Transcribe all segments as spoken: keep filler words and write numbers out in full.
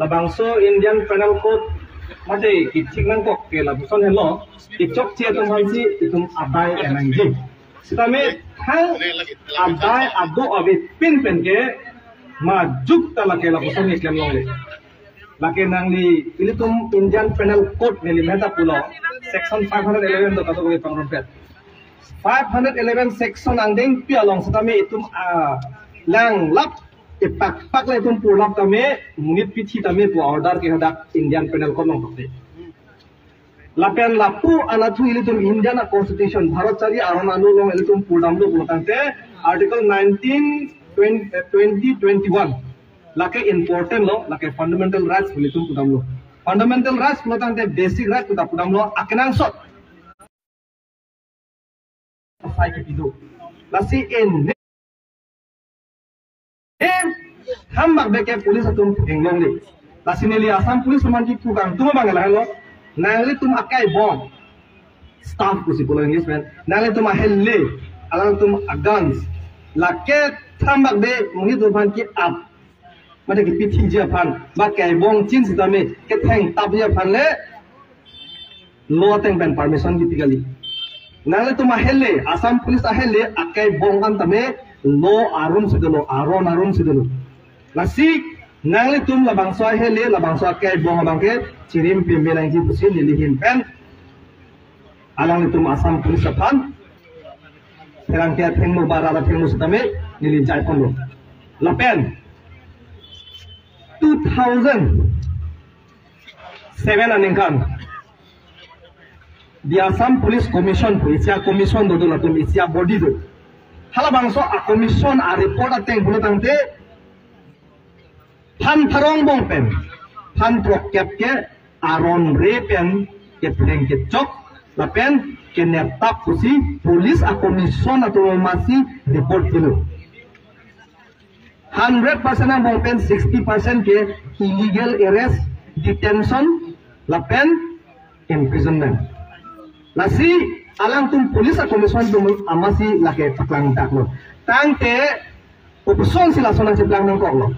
Labangso Indian Penal Code mate kethik nangkok ke lapuson helo, kechokche atum aphansi itum adai en nangji. Sitame thang adai ado avepin pen ke majuk ta lake lapuson keklem longle. Lake nangli ilitum Indian Penal Code neli meta pulo, section five hundred eleven do kato kami pangrumpet. Five hundred eleven section angdengpi along sitame itum, ah, langlap epakpak le itum pulap tame, monit pithi tame pu order ke hadak Indian Penal Code along tokte. Lapen lapu anatthu ilitum Indian a Constitution, Bharat chari aron anu along ilitum pudamlo pulotangte, Article nineteen, twenty, eh, twenty, twenty-one. Lake important lo, lake fundamental rights ilitum pudamlo. Fundamental rights pulotangte basic rights kita pudamlo, akenangsot sai kepido. Lasi en, eh, hambak beke police atum theng longle. Lasi neli Assam Police atum aphan kipu kangtung abang lahelo. Nanglitum akai bom, staff pusi pulo English pen. Nanglitum ahele, alangtum a-guns. Lake hambak be monit atum aphan ke-ap mate kepithiji aphan, ba kaibong chin sitame kethengtapji aphan le law ateng pen permission kipi kali. Nanglitum ahele, Assam Police ahele, akaibong an tame law arum si dolo, aron arum si dolo. Lasi nanglitum labangso ahele, labangso akaibong abang ke chirim peme nangji pusi neli ahin pen alanglitum Assam Police aphan pherangke athengno ba rat athengno sitame neli jaiponlo. Lapen two thousand seven aningkan the Assam Police Commission pu isi a-commission do, do latum isi a-body do. Halabangso a-commission a-report ateng pulotangte phan tharong bong pen phan throkkep ke aron re pen ketheng kechok lapen keneptap pusi police a-commission atum amatsi report pilo. Hundred percent angbong pen sixty percent ke illegal arrest, detention lapen imprisonment. Lasi alangtum police a-commission atum amatsi lake paklangdaklo. Tangte kopuson si lason nangcheplang nangkoklo.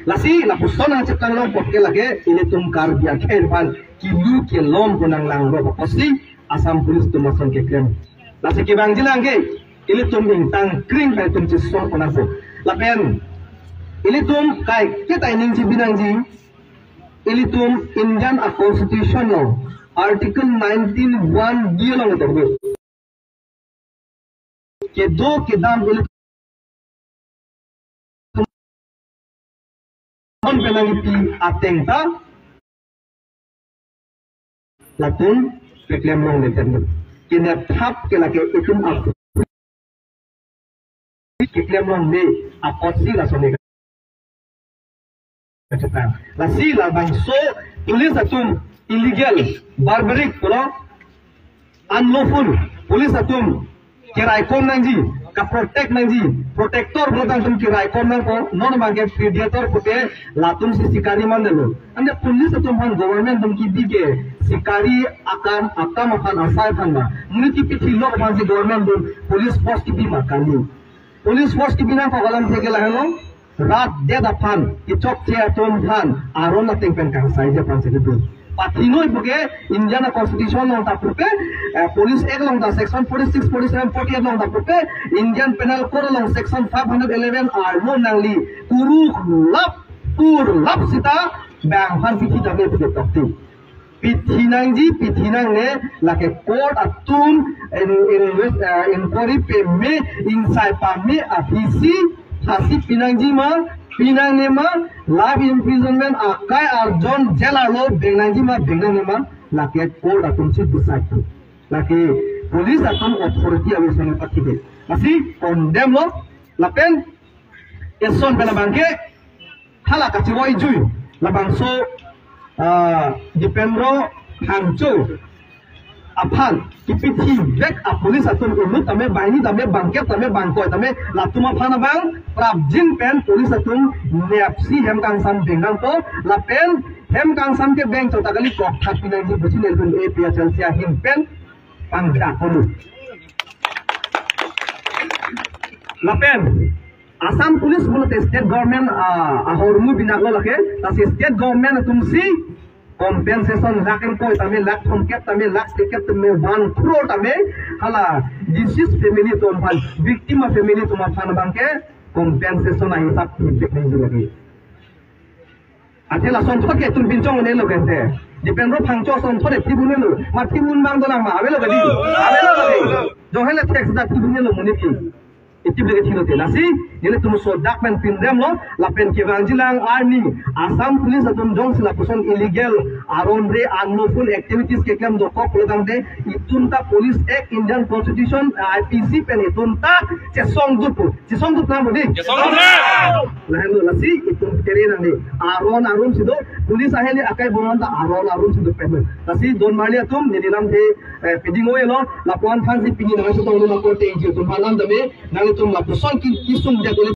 Lasi lapuson nangcheplang nangkok ke lake ilitum Karbi akhei aphan kilu kelom pu nanglanglo apotsi Assam Police atum lason keklem. Lasi kevangji lang ke ilitum ingtang kring pen itum chesong pu nangkok. Lapen ilitum kaike ta ningjepi nangji, ilitum Indian a-Constitution along Article nineteen one D along tokbe. Kedo kedam ilitum pen nangpi ateng ta latum keklem longle tanglo. Kenepthap ke lake itum ap keklem longle apotsi lason ne kachetang. Lasi labangso police atum illegal, barbaric pulo, unlawful police atum keraikom nangji, ka-protect nangji, protector pulotangte itum keraikom nangpo, non abang ke predator pute latumsi sikari mandetlo. Ante police atum aphan government atum kipi ke sikari akam, akam aphan, asai aphan ma, monit kepithilok aphansi government atum police force kipi ma kali. Police force kipi nangkok alamthe ke lahelo, rat det aphan, kechokche atum aphan aron ateng pen kangsaiji aphansi kipi. Pathinoi puke Indian a-Constitution along ta puke, eh, Police Act along ta section forty-six, forty-seven, forty-eight along ta puke, Indian Penal Code along section five hundred eleven arlo nangli kuruk lap, kur lap sita bang aphan pithi tame puke tokti. Pithi nangji, pithi nangne, lake court atum in, in, eh, inquiry peme, ingsai pame aphisi phasi pinangji ma, pinangne ma, life imprisonment akai arjon jail arlo beng nangji ma, beng nangne ma, lake court atumsi decide. Lake police atum authority ave sene pathide. Lasi condemn lo, lapen eson pen abang ke hala kachiroi jui labangso, ah, Dipendra Phangcho aphan kepithivek a-police atum inut tame, banghini tame, bangkep tame, bangkoi tame, latum aphan abang prapjin pen police atum nepsi hem kangsam beng nangpo, lapen hem kangsam kebeng chot ta kali, kokthat pinangji pusi nelitum A P H L C ahin pen pangdak kolu. Lapen Assam Police pulote state government, ah, ahormu binaklo lake, lasi state government atumsi compensation lakh ingkoi tame, lakh thomkep tame, lakh sekep tame, one crore tame, hala deceased family atum aphan, victim a-family atum aphan abangke compensation ahisap thipik nangji lake. Athe lasonthot ke itum pinchong-unlo kente. Diphenro Phangcho asonthot ke thip-unlo. Ma thip-un abang dolang ma. Avelo kali. Avelo kali. Jong hele tax ta thip-unlo monit ke. Iti beli kethilo te. Lasi, nelitum sodak pen pindamlo. Lapen kevangjilang arni Assam Police atum jongsi lapuson illegal, aron-re, unlawful activities keklem dokok pulo tangte, itum ta Police Act, Indian Constitution, I P C pen itum ta chesongdut pu. Chesongdut nang bodi. Chesongdut nang. Lahenlo lasi itum kere nangji. Aron arum si do, police ahin akai boman ta aron arum si do pen. Lasi don marli atum, neli lamthe, eh, piding-oi lo, lapu-an thansi pini nangchetonglo, lapu-an te ingjir atum aphan lam tame, nanglitum lapuson ke kesung dia